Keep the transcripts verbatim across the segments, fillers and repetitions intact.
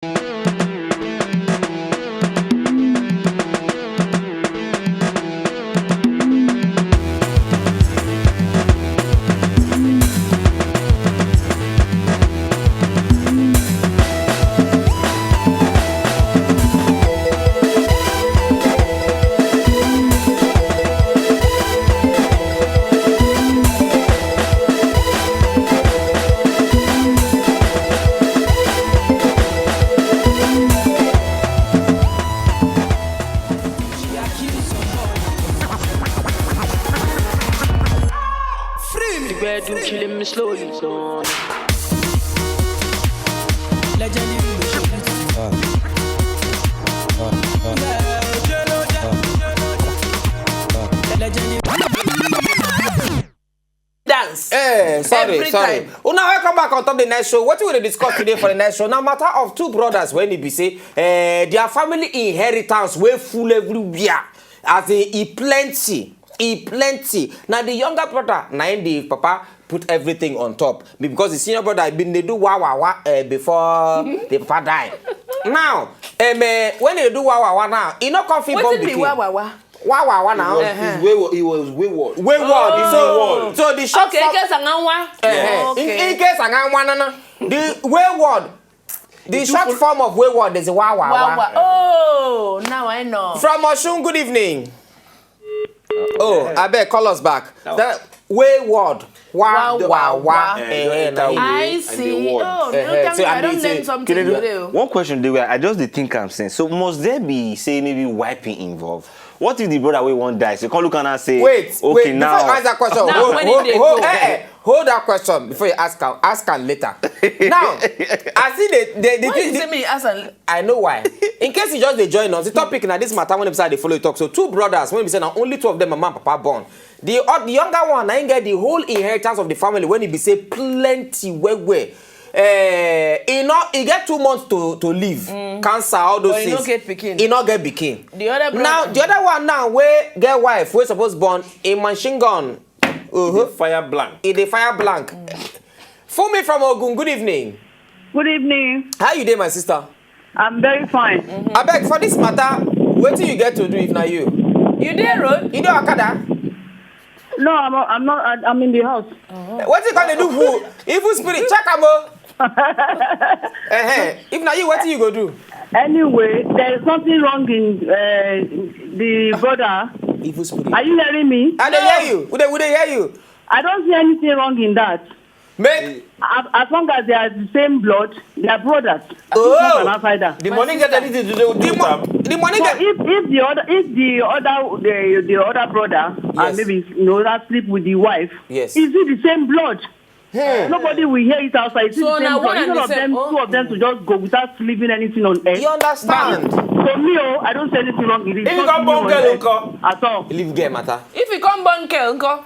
Free me. Bad do killing me slowly, son. Legendary. Dance. Eh, sorry, every sorry. Time. Una welcome back on top the night show. What we dey discuss today for the night show? Now, matter of two brothers when e be say, eh, their family inheritance wey full everywhere. As in, e plenty, e plenty. Now, the younger brother, na him the papa put everything on top. Be-, because the senior brother been dey do wa wa wa, eh, before the papa die. Now, um, eh, when they do wa wa wa now, e no come fit born pikin. Wetin be wa wa wa? Wa wa wa now. He was, he's wayward. He was wayward. Wayward. Oh. So, so the short form. Okay, in case I want one. Eh, eh. In, in case I want one, no, no. The wayward. The short form of wayward is wa wa wa. Wa wa. Oh, now I know. From Osun, good evening. Oh, abeg, call us back. That wayward. Wa wa wa. Eh, eh, eh, na him. I see. Oh, no, thank you. I don learn something today. One question dey where I just dey think am since. So must there be, say, maybe wiping involved? What if the brother wey wan die, so come look am and say, wait, okay, wait, now. Before you ask that question, hold, hold, hold, eh, eh, hold that question before you ask am. Ask am later. Now, I see the, the, the, why you say me ask am? I know why. In case you just dey join us, the topic na this matter when episode dey follow you talk. So two brothers, when we say na only two of them mama and papa born. The oth-, the younger one, na him get the whole inheritance of the family when e be say plenty well well. Eh, e no, e get two months to, to live. Mm. Cancer, all those things. But e no get pikin. E no get pikin. The other brother. Now, the other one now, wey get wife, wey suppose born, a machine gun. Uh-huh. E dey fire blank. E dey fire blank. Mm. Fumi from Ogun, good evening. Good evening. How you dey, my sister? I'm very fine. Mm-hmm. Abeg, for this matter, wetin you get to do if na you? You dey road? You dey okada? No, I'm, I'm not. I, I'm in the house. Oh. Wetin you gonna do for evil spirit? Check am o. Eh, eh. If na you, wetin you go do? Anyway, there is nothing wrong in, uh, the brother. Evil spirit. Are you hearing me? I dey hear you. We dey, we dey hear you. I don't see anything wrong in that. Make as, as long as they are the same blood, they are brothers. Oh. Not an outsider. The money get anything to do with the mo-, the money. So get if, if the other, if the other, the, the other brother, yes, and maybe, you know, that sleep with the wife, yes, is it the same blood? Hmm. Nobody will hear it outside. It's the same blood. Instead of them, two of them to just go without leaving anything on earth. You understand? To me, oh, I don't see anything wrong with it. If you come born girl, nko? At all. Leave girl matter. If you come born girl, nko?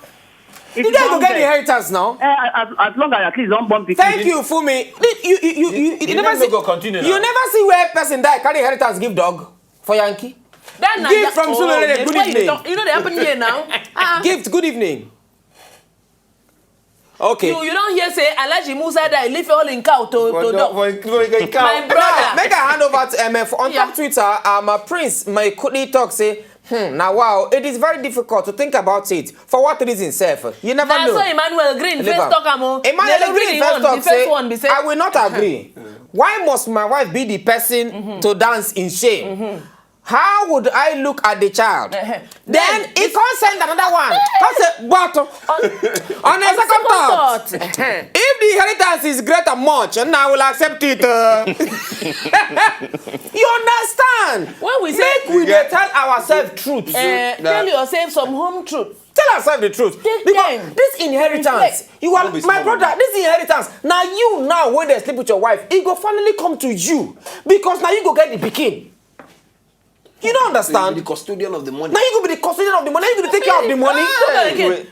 The guy go get the inheritance now. Eh, as, as long as at least don't born pikin. Thank you, Fumi. You, you, you, you, you never see, go continue now. You never see where person die, carry inheritance, give dog for Yankee. Gift from Surulere, good evening. You know they happen here now. Ah. Gift, good evening. Okay. You, you don't hear say Alhaji Musa die, leave all in cow to, to dog. For, for, for, for cow. My brother. Now, make I hand over to M F on top Twitter. Um, uh, Prince Maikudi talk say, hmm, now wow, it is very difficult to think about it. For what reason, sef? You never know. Na so Emmanuel Green first talk am o. Emmanuel Green first talk say, I will not agree. Why must my wife be the person to dance in shame? How would I look at the child? Then he can't send another one. Can't say, but on a second thought, if the inheritance is great and much, and I will accept it. Uh. You understand? When we say, make we dey tell ourselves truth. Eh, tell yourself some home truth. Tell ourselves the truth. Because this inheritance, you are my brother, this inheritance, now you now when they sleep with your wife, it go finally come to you. Because now you go get the pikin. You don't understand. You be the custodian of the money. Now you go be the custodian of the money. Now you go take care of the money. Ah, okay.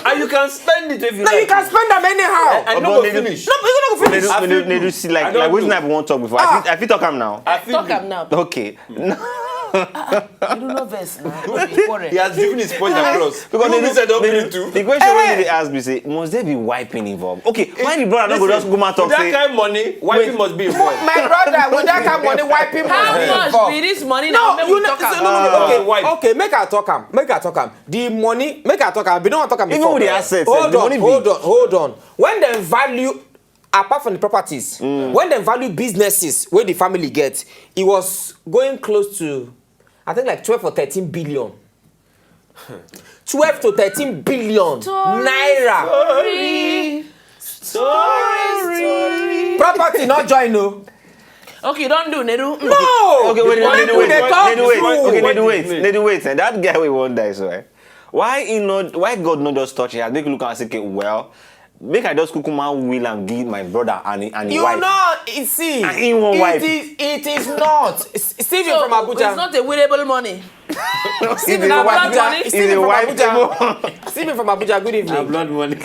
And you can spend it if you like. Now you can spend them anyhow. And no go finish. No, you no go finish. Nedu, Nedu, see, like, like wetin I be wan talk before. I fit, I fit talk am now. I fit talk am now. Okay. You do no vex now. No be quarrel. He has driven his point across. Because You they be said don't the, bring too. the question wey dey ask me say, must there be wiping involved? Okay, why the brother no go just go and talk That say, kind of money, wiping must be involved. My brother, with that kind of money, wiping must be How much involved. Be this money now? No, Make you we know, talk so, am. no, no, no, okay, Wipe. okay, make I talk am, make I talk am. The money, make I talk am. We don't want to talk am Even before. with the assets, Hold the on, money hold big. on, hold on. When dem value, apart from the properties, when dem value businesses wey the family get, it was going close to, I think, like twelve or thirteen billion. Twelve to thirteen billion naira. Story. Property not join o. Okay, you don't do Nedu. No. Okay, wait, Why wait, do wait, they wait, talk wait, wait, true? okay, wait, wait, wait, wait, and that guy we won't die so, eh? Why he not? Why God not just touch him? Make you look and say, okay, well, make I just kukuma will and give my brother and and his You wife. Know, you see, And he won't wipe. It is, it is not. S- Stephen So, from Abuja. It's not a willable money. If Stephen they from wipe, Abuja. if Stephen they from wipe Abuja. table. Stephen from Abuja. Good evening. Blood money.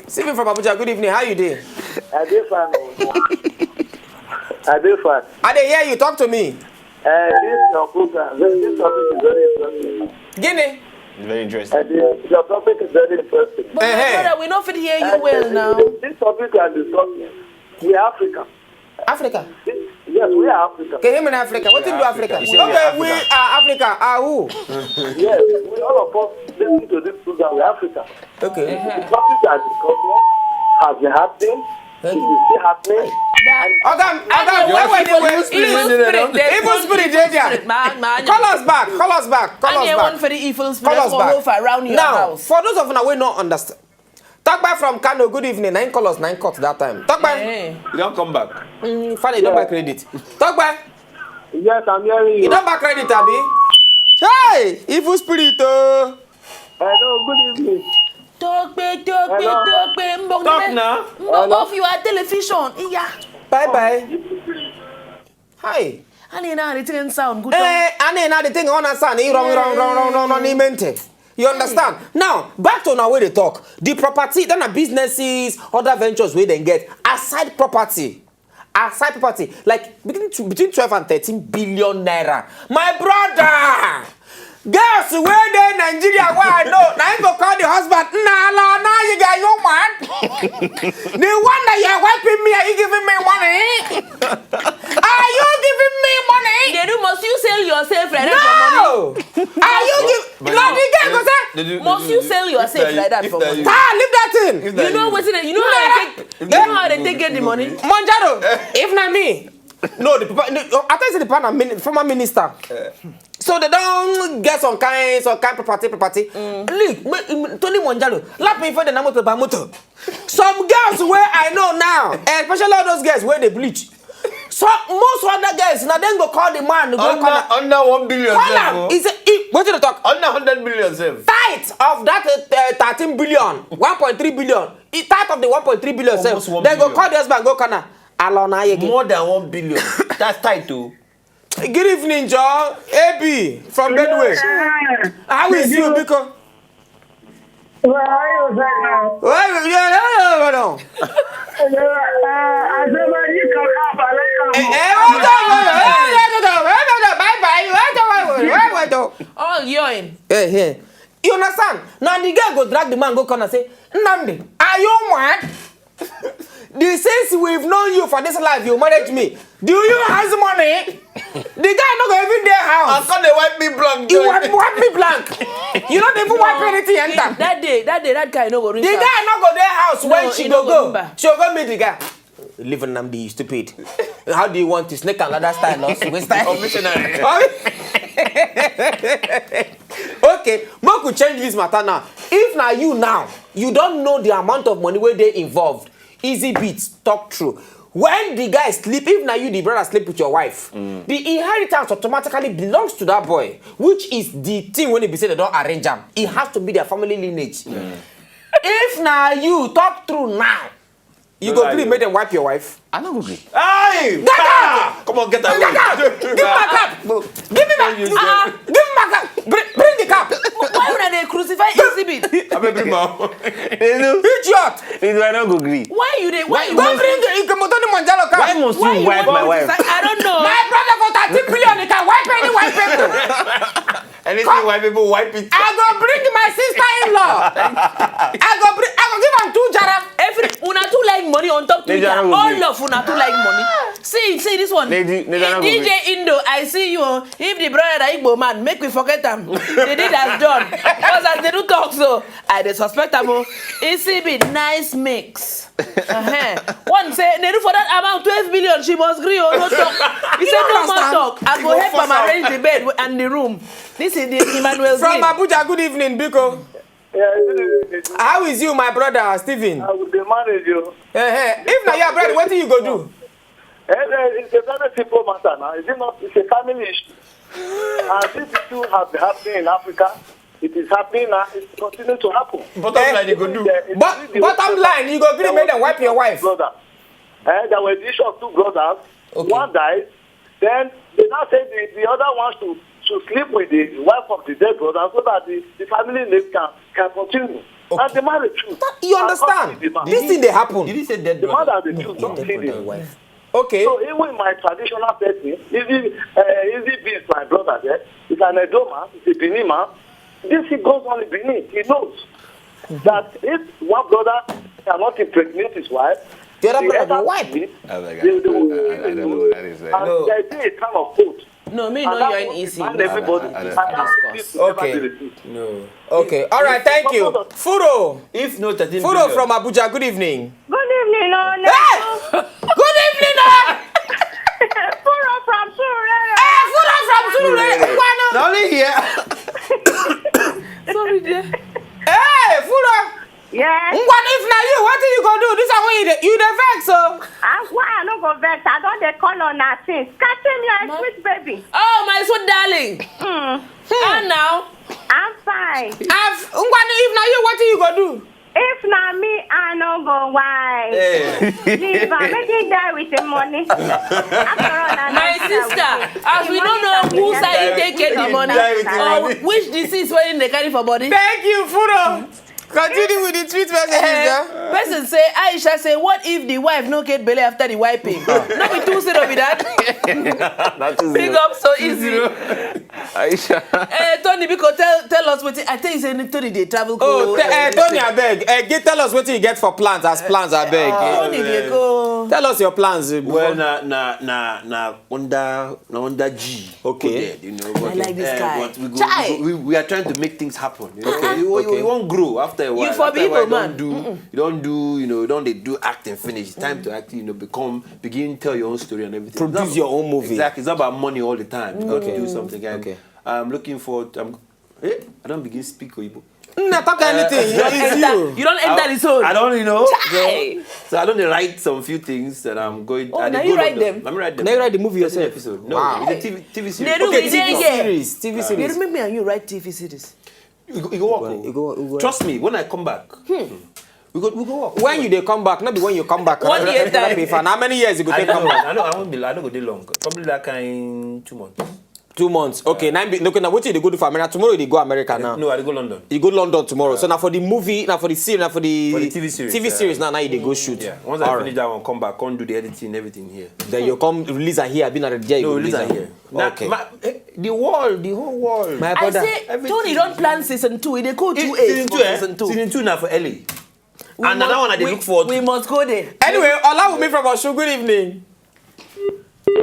Stephen from Abuja. Good evening. How you doing? I dey fine o. I dey fine. I dey hear you. Talk to me. Uh, this your program, this, this topic is very interesting. Guinea. Very interesting. Uh, this, your topic is very interesting. But my Eh, eh. Brother, we no fit hear you And well the- now. This topic and the topic, we are Africa. Africa. Yes, we are Africa. Okay, him in Africa. What do you do Africa? You say we are Okay, we Africa. Are Africa. Are who? Yes, we all of us listen to this program. We are Africa. Okay. The topic that discussion has been happening. It is still happening. Oga, Oga, wait, wait, wait, wait, please. Evil spirit dey there. Man, man. Call us back. Call us back. Call us And one back. for the evil Call spirit us go back. over around your Now, house. For those of una wey no understand, Tokpa from Kano, good evening. Nine call us, nine cut that time. Tokpa, Eh. You don't come back. mm, Fale, you don buy credit. Tokpa, Yes, I'm hearing you you. don buy credit, abi? Hey, evil spirit o. Hello, good evening. Tokpe, tokpe, Hello. tokpe. Mbok Talk ne- now. Mbok off your television. Yeah. Bye bye. Hi. And you know the thing sound good. Eh, and then now the thing on sound, eh, wrong, wrong, wrong, wrong, wrong, wrong, wrong, wrong. You understand? Now, back to now where they talk. The property, then are businesses, other ventures where they get aside property. Aside property, like between tw- between twelve and thirteen billion naira. My brother, girls where they Nigeria, where I know, now you go call the husband. Nah, la, nah, you got your man. The one that you're wiping me, are you giving me money? Are you giving me money? They do must you sell yourself like that for money? No. Are you give? No, the girl go say. Must you sell yourself like that for money? Ah, leave that thing. You know what? You know how they take. You know how they take get the money. Monjaro, if not me, no, the papa, no, I think the papa, mini- former minister. So they don't get some kind, some kind property, property. Look, me- me- Tony Monjaro, lap me for the Namoto Bamoto. Some girls where I know now, especially all those girls where they bleach. So most other girls, now then go call the man, go call Under, am. under one billion. Call Sef, am. oh. He say, he, what did you talk? Under hundred billion. Sef. Tithe of that uh, thirteen billion, one point three billion. He tithe of the one point three billion sef. Almost one Then go billion. Call the husband, go corner. Alona again. More than one billion. That's tight too. Good evening, Joe. A B from Benue. How is you, Biko? Well, how you say now? Well, yeah, no, no, no, no. Uh, I say, man, you can come, I like Eh, come. eh, wait, wait, wait, wait, wait, wait, wait, wait, wait, bye, bye, wait, wait, wait, wait, wait, wait. All urine. Eh, eh. You understand? Now the girl go drag the man, go corner, say, Nnamdi, are you mad? The since we've known you for this life, you manage me. Do you have money? The guy no go even dey I house. come dey wipe me blank. He wipe, wipe me blank. You no dey even wipe anything enter. That day, that day, that guy no go reach The out. guy no go dey house No, when she he go no go go. back. She go meet the guy. Leave Nnamdi, you stupid. How do you want to snake another style or swing style? Or missionary. Okay, make we change this matter now. If na you now, you don know the amount of money wey dey involved. Easy beat, talk true. When the guy sleep, if na you the brother sleep with your wife, the inheritance automatically belongs to that boy, which is the thing when e be say they don arrange am. It has to be their family lineage. If na you, talk true now. You No go lie, gree yo. Make them wipe your wife? I no go gree. Hey! Get out! Come on, get away. Get out! Give me my cap! Give me my Don't use ah, give me my cap! Bring, bring the cap! Why would they crucify Easy Beat? I beg you, man. You know, Idiot! you know, I no go gree. Why you dey? Why you Go bring the Ikemoto ni Monjalo cap! Why must Why you you wipe my want wife? to say, I don't know. My brother for thirty billion, he can wipe any wipe him. People wipe, people wipe it. I go bring my sister-in-law. I go bring, I go give am two jara. Every, una too like money on top Twitter. All of una too like money. See, see this one. D J Indo, I see you. If the brother na Igbo man, make we forget am. The deed has done. Because as they do talk so, I dey suspect am o. E C B, nice mix. Uh-huh. One say, Nedu, for that amount, twelve million, she must gree o, no talk. He said, "No more talk. I go help am arrange the bed and the room." This is the Emmanuel From Green. Abuja, good evening, Biko. Yeah, good evening. How is you, my brother, Stephen? I will dey manage you. Eh, eh. If na your brother, wetin you go do? Eh, eh, it's a very simple matter now. Is it not? It's a family issue. And these issues have been happening in Africa. It is happening now. It continues to happen. Bottom line, you go do. But bottom line, you go gree make dem wipe your wife. Brother. Eh, there were the issue of two brothers. Okay. One died. Then they now say the, the other one should, should sleep with the wife of the dead brother so that the, the family name can, can continue. Okay. And the marriage too. You understand? This thing dey happen. Did he say dead brother? The man that they choose not kill him. Okay. So even my traditional person, Easy, uh, Easy B is my brother there. He's an Edo man, he's a Benin man. This he goes on in Benin. He knows that if one brother cannot impregnate his wife, the other brother will wipe. They, they will kill him. And there is a kind of code. No, me no join E C. And everybody. Okay. No. Okay. All right. Thank you. Furo. If no thirteen Furo from Abuja. Good evening. Good evening, no, no. Hey! Good evening, no. Furo from Surulere. Hey, Furo from Surulere. Ngwanu. Not only here. Sorry, dear. Hey, Furo. Yes. Ngwanu, if na you, wetin you go do? This one wey you dey, you dey vex o. Ah, why I no go vex? I don dey call on her since. Catching me, I sweet baby. Oh, my sweet darling. Hmm. How now? I'm fine. Ngwanu, if na you, wetin you go do? If na me, I no go why. Leave am, make him die with the money. After all, na my sister, as we no know who side take get the money or which disease wey dey carry for body. Thank you, Furo. Continue with the tweet messages. Eh, person say, Aisha say, what if the wife no get belle after the wiping? No be two zero be that? Big up, so easy. Aisha. Eh, Tony, because tell, tell us what I tell you say Tony dey travel go. Oh, eh, Tony, abeg. Eh, get, tell us what you get for plans as plans, abeg. Tony dey go. Tell us your plans. Well, na na na na under na under G. Okay. Coded, you know, but, I like this guy. But we, go, we, we, we are trying to make things happen. You know? Okay. You, you won't grow after a while. You for after a while, you don't do, you don't do, you know, you don't they do acting finish. It's time to actually, you know, become begin tell your own story and everything. Produce your own movie. Exactly. It's not about money all the time. You got to do something. And okay. I'm looking forward. I'm, eh, I don't begin speak Oyibo. No, talk anything. Uh, you don't enter, you. You don't enter I, the zone. I don't, you know. So, so I don't write some few things that I'm going. Oh, I now you write them. Let me write them. Now you write the movie yourself. Episode. No, wow. It's a T V, T V series. Okay, T V series. T V series. You remember and you write T V series. You go, you go work. You go, you go. Trust me, when I come back, hmm. We go, we go work. When you dey come back, not be when you come back. One year time. How many years you go take come back? I know, I won't be. I don't go dey long. Probably like in two months. Two months. Okay, now, okay, now what you dey go do for America? Tomorrow you dey go America now. No, I dey go London. You go London tomorrow. So now for the movie, now for the series, now for the T V series, T V series now, now you dey go shoot. Yeah. Once I finish that one, come back, come do the editing, everything here. Then you come release her here. Be not there. No, release her here. Okay. The world, the whole world. My brother. I say Tony don plan season two. E dey go two A for season two. Season two now for L A. And another one I dey look forward to. We must go there. Anyway, Olawumi from Osun, good evening.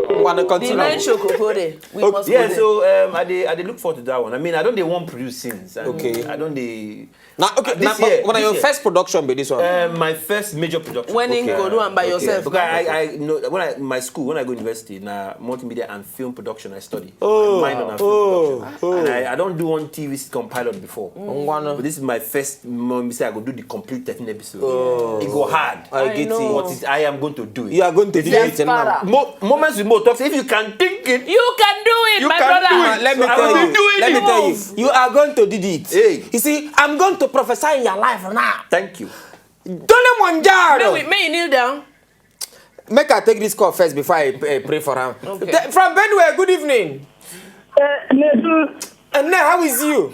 Wanna continue? The nine show go go there. We must go there. Yeah, so, um, I dey, I dey look forward to that one. I mean, I don dey wan produce since. Okay. I don dey. Now, okay, now, but when your first production be this one? Um, my first major production. When you go do am by yourself. Because I, I know when I my school, when I go university, na multimedia and film production I study. Oh, my mind on film production. And I, I don't do one T V sitcom pilot before. But this is my first moment say I go do the complete thirteen episodes. Oh. It go hard. I get it. But I am going to do it. You are going to do it now. Mo- moments with Mo talks. If you can think it, you can do it, my brother. Let me tell you. Let me tell you. You are going to do it. Hey. You see, I'm going to prophesy in your life now. Thank you. Dole Monjaro. May we, may you kneel down? Make I take this call first before I uh, pray for him. Okay. From Benue, good evening. Uh, Nedu. And now, how is you?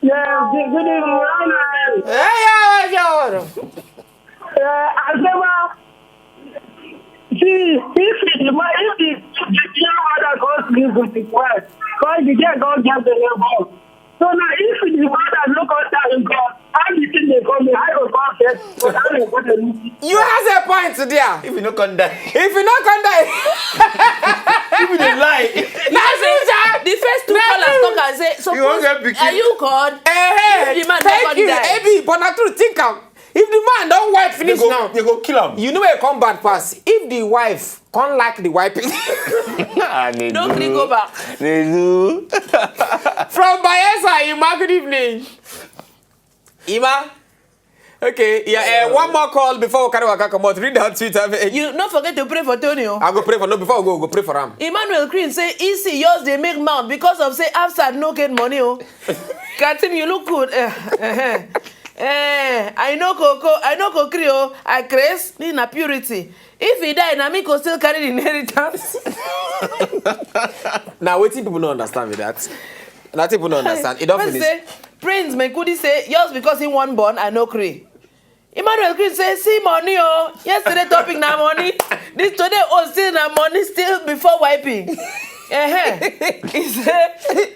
Yeah, good, good evening. How are you? Hey, yeah, yeah. Uh, I never see if the man, if the, the, the, the, deal with his wife. Because the girl don get the level. So now, if the mother no come tell him God, how the thing dey come in? How go come first? But how go come the meeting? You has a point there. If you no come die. If you no come die. If you dey lie. Na true, sha. The first two Na callers true. talk and say, so You won't get pikin. are you God? Eh, If the man no thank come you, die. A B, but na true, think am. If the man don wipe They finish go, now, they go kill him. you know where come bad pass. If the wife come like the wiping. Ah, they No do. gree go back. They do. From Bayelsa, Ima, good evening. Ima. Okay, yeah, uh, one more call before we carry waka comot. Read that Twitter. You no forget to pray for Tony. Oh. I go pray for no before we go. We go pray for him. Emmanuel Green say E C yours dey make mouth because of say Afsat no get money. Oh, Katim, you look good. Eh, eh, eh. Eh, I no go go, I no go gree. Oh, I craze. Ni na purity. If he die, na me go still carry the inheritance. Now, wetin people no understand with that? Nothing people no understand. It don't Person finish. Say, Prince Mekudi say, yours because he won born, I no gree. Emmanuel Green say, see money, oh. Yesterday topic na money. This today, oh, still na money, still before wiping. Uh-huh. He say,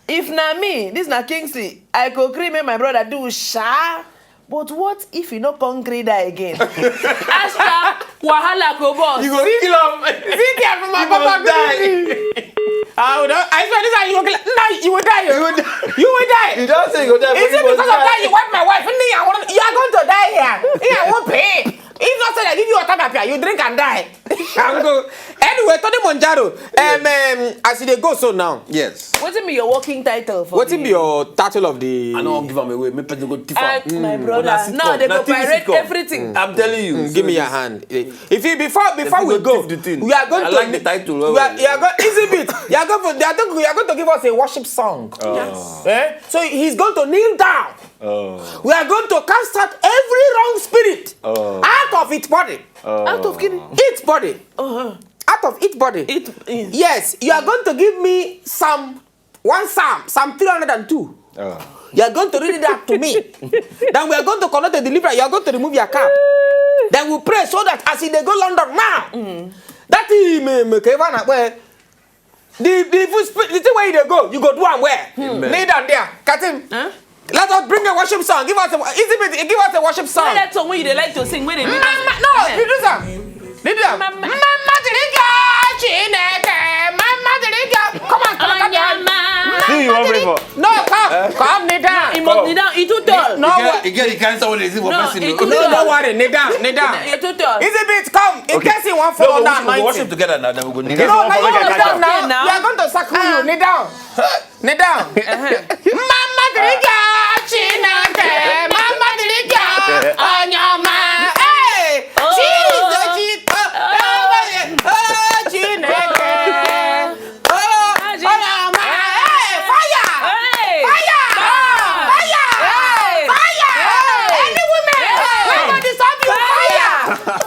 if na me, this na Kingsley, I go gree make my brother do sha. But what if you no come gree die again? Ashka, wahala go burst. You go kill him. See there from my You papa must die. Gree. I will not, I swear this time you will kill. No, you will die. You will die. You will die. You don't say you go die, Is but it you must because of die. that you want my wife? Me, I want, you are going to die here. Me, I won't pay. If not say I give you water, my you drink and die. I'm go. Anyway, Tony Monjaro. Um, um, as e dey go so now. Yes. Wetin be your working title for Wetin the be your title of the I don't give am away. Make person go thief Ah, am. my brother. Una sit Now come. they Na go T V pirate sit come. everything. I'm telling you. Mm, give me your hand. Eh, If you before before If we you go go, thief the thing. we are going I to like the title well we are, well. we are going easy bit. You are going for they are going, you are going to give us a worship song. Oh. Yes. Eh? So he's going to kneel down. Oh. We are going to cast out every wrong spirit Oh. out of its body. Oh. Out of kidney. Its body. Uh-huh. Out of its body. It, yes. Yes, you are going to give me some one psalm, Psalm three hundred and two. Oh. You are going to read it out to me. Then we are going to connect the deliverer. You are going to remove your cap. Then we pray so that as they go London now, that he may make heaven and where the the evil spirit, the thing where you dey go, you go do am well. Amen. Kneel down there, Katim. Huh? Let us bring a worship song. Give us a easy bit. Give us a worship song. Play that song wey you dey like to sing. Wey dey make Mama, no, producer. Lead them. Mama, Mama Diriga, Chineke, Mama Diriga. Come on, come on, come on. Onyama. See you, Mama Diriga. No, come, come, kneel down. You must kneel down. You too tall. No, You get, you get the kind someone is for No, person. you No, too no, tall. don't worry. Kneel down, kneel down. You too tall. Easy beat, come. In Okay. case you want No, follow we now, worship, we worship anointing. together now. Then we go kneel No, down. no, you Make a kneel down now. Now. We are going to circle you. Kneel down. Kneel down. Mama Diriga, Chineke, Mama Diriga, Onyama. Hey, Oh. Jesus, Jesus, oh, oh, Chineke. Oh, Onyama. Hey, fire. Hey. Fire. Ah. Fire. Hey. Fire. Hey. Any woman, Hey. we go disturb you. Fire.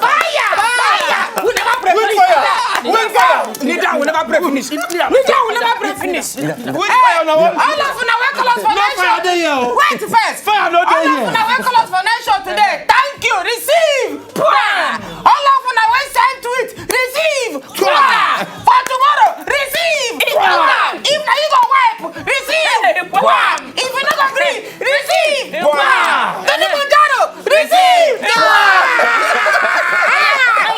Fire. Fire. Fire. We never pray Which finish. fire? Which fire? Kneel down, we never pray finish. Kneel down, we never pray finish. Which Hey, fire na one? all of una wey call us for No night fire show. dey here o. Wait first. Fire no dey All of here. una wey call us for night show today. Thank you. Receive. Pwah. All of una wey send tweet. Receive. Pwah. For tomorrow. Receive. Pwah. If na you go wipe, receive. Pwah. If you no go gree, receive. Pwah. Tony Monjaro, receive. Pwah.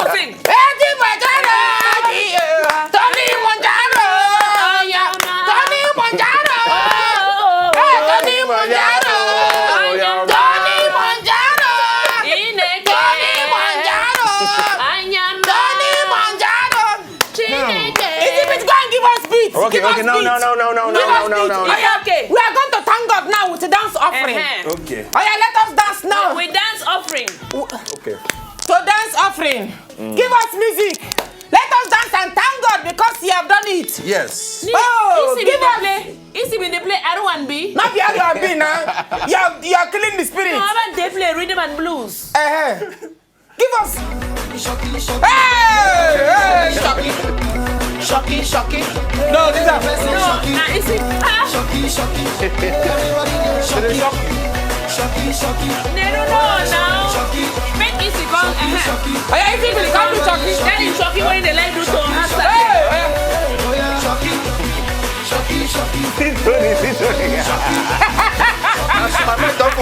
Tony Monjaro, Tony Monjaro, yeah. Tony Monjaro, hey, Tony Monjaro, Tony Monjaro, Tony Monjaro, Tony Monjaro. Chineke. Is it beat? Go and give us beat. Okay, Give us okay, no, beat. no, no, no, no, no, Give no, us no, beat. no, no. It's okay. We are going to thank God now with a dance offering. Uh-huh. Okay. Oh yeah, let us dance now. We dance offering. Okay. So dance offering. Give us music. Let us dance and thank God because He have done it. Yes. Ni- Oh, Isi give bin dey us. play. Isi bin dey play R one B. Not the R one B now. You are, you are killing the spirit. No, I want dey play rhythm and blues. Uh-huh. Give us. Hey, hey, Shocky. Shocky, Shocky. No, this is No, na Isi. Ah. Shocky, Shocky. Everybody dey Shocky, Shocky. They don't know now. Shocky. Make Isi come. Shocky, Uh-huh. Shocky. Oh yeah, if you will come to Shocky. That is Shocky when they like do to us. Hey, hey. Oh yeah.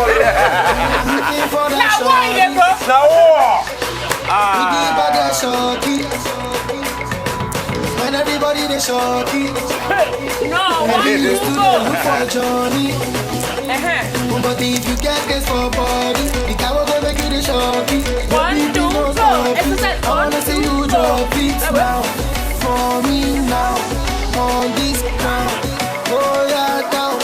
Looking for that Na war you dey shorty. go. Na war. Biggie bag like shorty. When everybody dey shorty. No, one, You two, used to go. dey look for Johnny. Uh-huh. But if you get this for body, the guy will go make you the shorty. One, Baby, two, no go. stopping. Exercise. I One, wanna see two, you go. drop it Eh, now. For me now, on this ground. Oh yeah, down.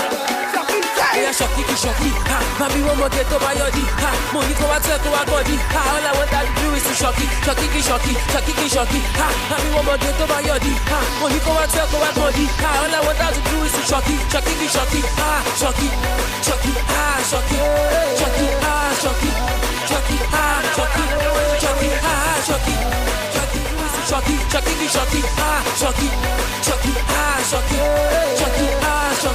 Oya shoki ki shoki, ha, mami wan mọ ke tó bá yọdí, ha, mo ní kó wá tẹ́ kó wá gọ̀dí, ha, all I want to do is to shoki, shoki ki shoki, shoki ki shoki, ha, mami wan mọ ke tó bá yọdí, ha, mo ní kó wá tẹ́ kó wá gọ̀dí, ha, all I want to do is to shoki, shoki ki shoki, ha, shoki, shoki, ha, shoki, shoki, ha, shoki, shoki, ha, shoki, shoki, ha, shoki, shoki, shoki ki shoki, ha, shoki, shoki, ha, shoki.